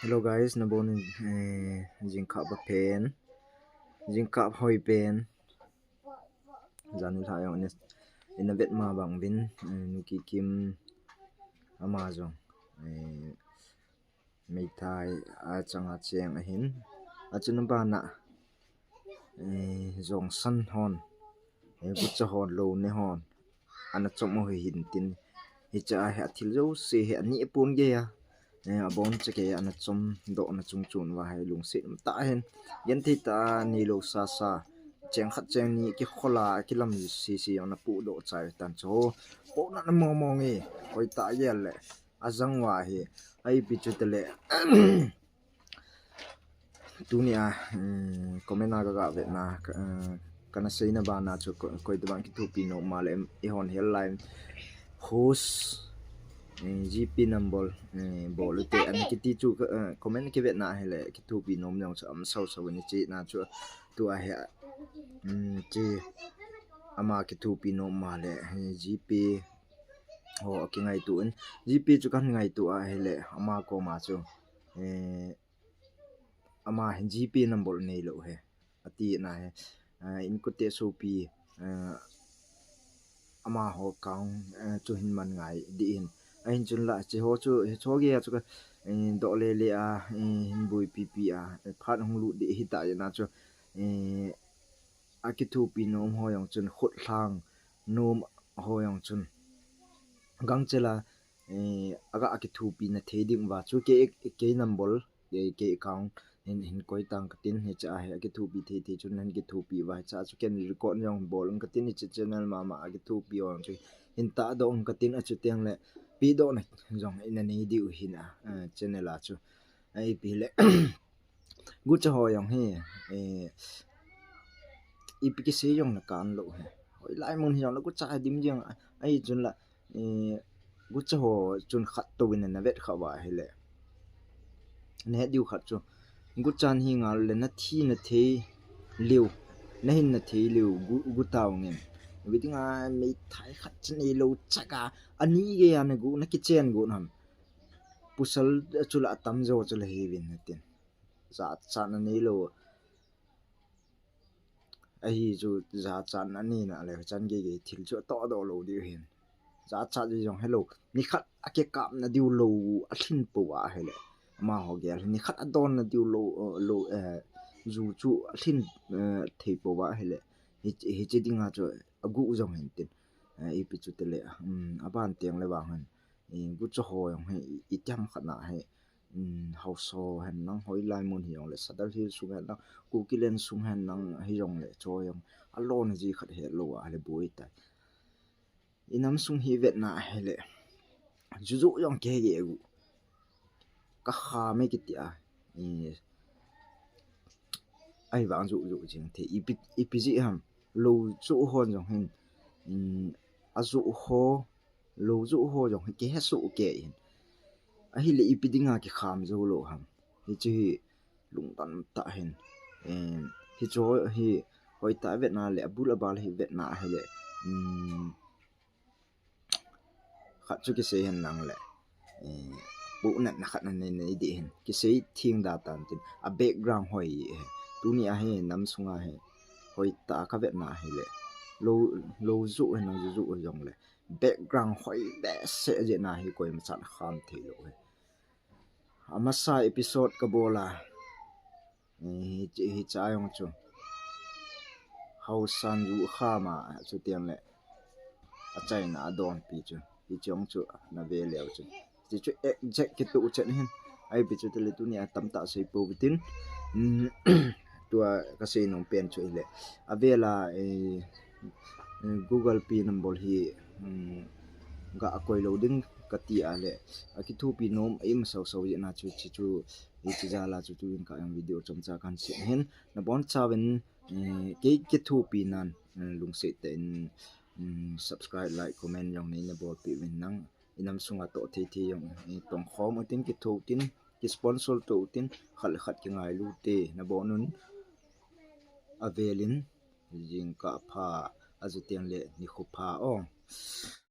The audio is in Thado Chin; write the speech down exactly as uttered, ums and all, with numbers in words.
Hello guys, nabon in, eh, jingkah ba pen, jingkah hoi pen. Jani lha jong ina, ina vet ma bang vin, eh, Nu Kikim ama jong, eh, meithai a changa cheng ahin. Achun bana, eh, jong san hon, eh, gucha hon, lou ne hon ana chom u hi hin tin. Hicha hi athil jouse hi ani pon gei a. Eh, abon cha kei ana chom doh na chung chun va hi lungset um tah hin. Genthei tah a neilou sasa. Cheng khat cheng ni kikhola kilam sisi ana pu doh chai tan chu. Pona na mo mo nge. Koi tah gel le. Ajang va hi. Ipi chu te le. Tunia, um, comment a ka ga vetna, ka, uh, kana seina bana chu ko-, koi tobang kithopi nom ma le, eihon hel lai. Host, eh, G P number, eh, bol u te, ana kiti chu, eh, comment kivetna hile, kithopi nom jong chu, um, sau sau ni chi na chu, tua hi, um, chi, ama kithopi nom ma le, eh, G P, ho, kingaito in, G P chu kan ngaito a hile, ama koma chu, eh, ama hin G P number neilou he. Ati na he. Ah, in kote sopi, ah, amaho account, ah, chu hin man ngai ding hin. Ahin chun la, chi ho chu, hi cho ge chu ka, eh, doh le le a, eh, hin bui pi pi a, eh, phat hung lut ding hi ta na chu, eh, a kithopi nom ho jong chun, khut lhang nom ho jong chun. Gang chela, eh, aga a kithopi na thei ding va chu ke, ke number, ke, ke account hin, hin koi tang ka tin, hicha hi a kithopi thei thei chun hin kithopi va, hicha chu ken record jong bol ka tin, hicha channel mama a kithopi jong chu hin ta doh ka tin, achu teng le pi doh na jong ina nei diu hin a, eh, channel a chu. Ai pi le. Gucha ho jong hi, eh, ipi kisei jong na kan lou he. Hoilai mun hi jong la gucha dim jeng a, ahi chun la, eh, gucha ho chun khat tou in na vet kha va hile. Ne diu khat chu. Gucha hi ngal le na thi na thei liu, na hin na thei liu, gu, gu tau ngin. Viding a meithai khat chu neilou chaka, ani ge a na gu, na kichen gu nam. Pasal chu la atam jo chu la hi vin na tin. Jachatna neilou. Ahi chu jachatna neina le chan gei gei thil chu atoh doh lou diu hin. Jachat jong helou. Nikhat a kikapna diu lou alhin pou a hile. Amaho gel nikhat adonna diu lou, eh, lou, eh, ju chu alhin, eh, thei pou a hile. Hi, hiche dinga chu agu jong hin tin. Eh, ipi chu te le, um, aban teng le vang hin. Eh, gucha ho jong hi, i, itiam khat na hi. Um, Haosa hen lang, hoilai mun hi jong le, Sadar Hills sung hen lang, Kukiland sung hen lang, hi jong le, cho jong, alona ji khat helou a, le boi tai. I nam sung hi vetna hile, ju ju jong ke ge gu. Ka kha me kiti a, i, Ahivang ju ju jing thei, ipi, ipi ji ham, lou ju ho jong hin, um, aju ho, lou ju ho jong hin, kihe su ke hin. Ahile ipi dinga kikham jou lou ham. Hichu hi lungdam tah hin. Em, hichu hi hoitah vetna le, abul abal hi vetna hile. Um, Khat chu kisei hen lang le. Eh, pu nat na khat na nei nei di hin. Kisei thing da tan tin. A background hoi hi. Tuni a hi nam sunga hi. Hoitah ka vetna hile. Lou, lou ju hen lang ju ju jong le. Background hoi behseh jeh na hi koima chan kham thei lou hi. Amasa episode ka bol a. Hi, hi, hicha jong chu. Haosan ju kham a, chu tiang le. Achaina adonpi chu. Hiche jong chu, na ve leu chu. Hiche chu exact kitu chen hin. Ipi chu te le tuni a tamtah sei pou tin. Um, tua ka sei nom pen chu hile. Avel a, eh, Google Pay number hi, um, ga koi lou ding kati a le. Akithopi nom, ima sau sau jeh na chu, chu, chu, Hiche jal a chu tuin ka jong video chomcha kan sei hin. Na bonchauvin, eh, kei kithopi nan, eh, lungset tah in, um, subscribe, like, comment jong nei na bolpeh uvin lang. I nam sunga toh thei thei jong, eh, tong khom utin, kitho utin, kisponsor to utin, khat le khat kingailu te, na bon un. Avel in, jingkah pha, achu teng le nikho pha o.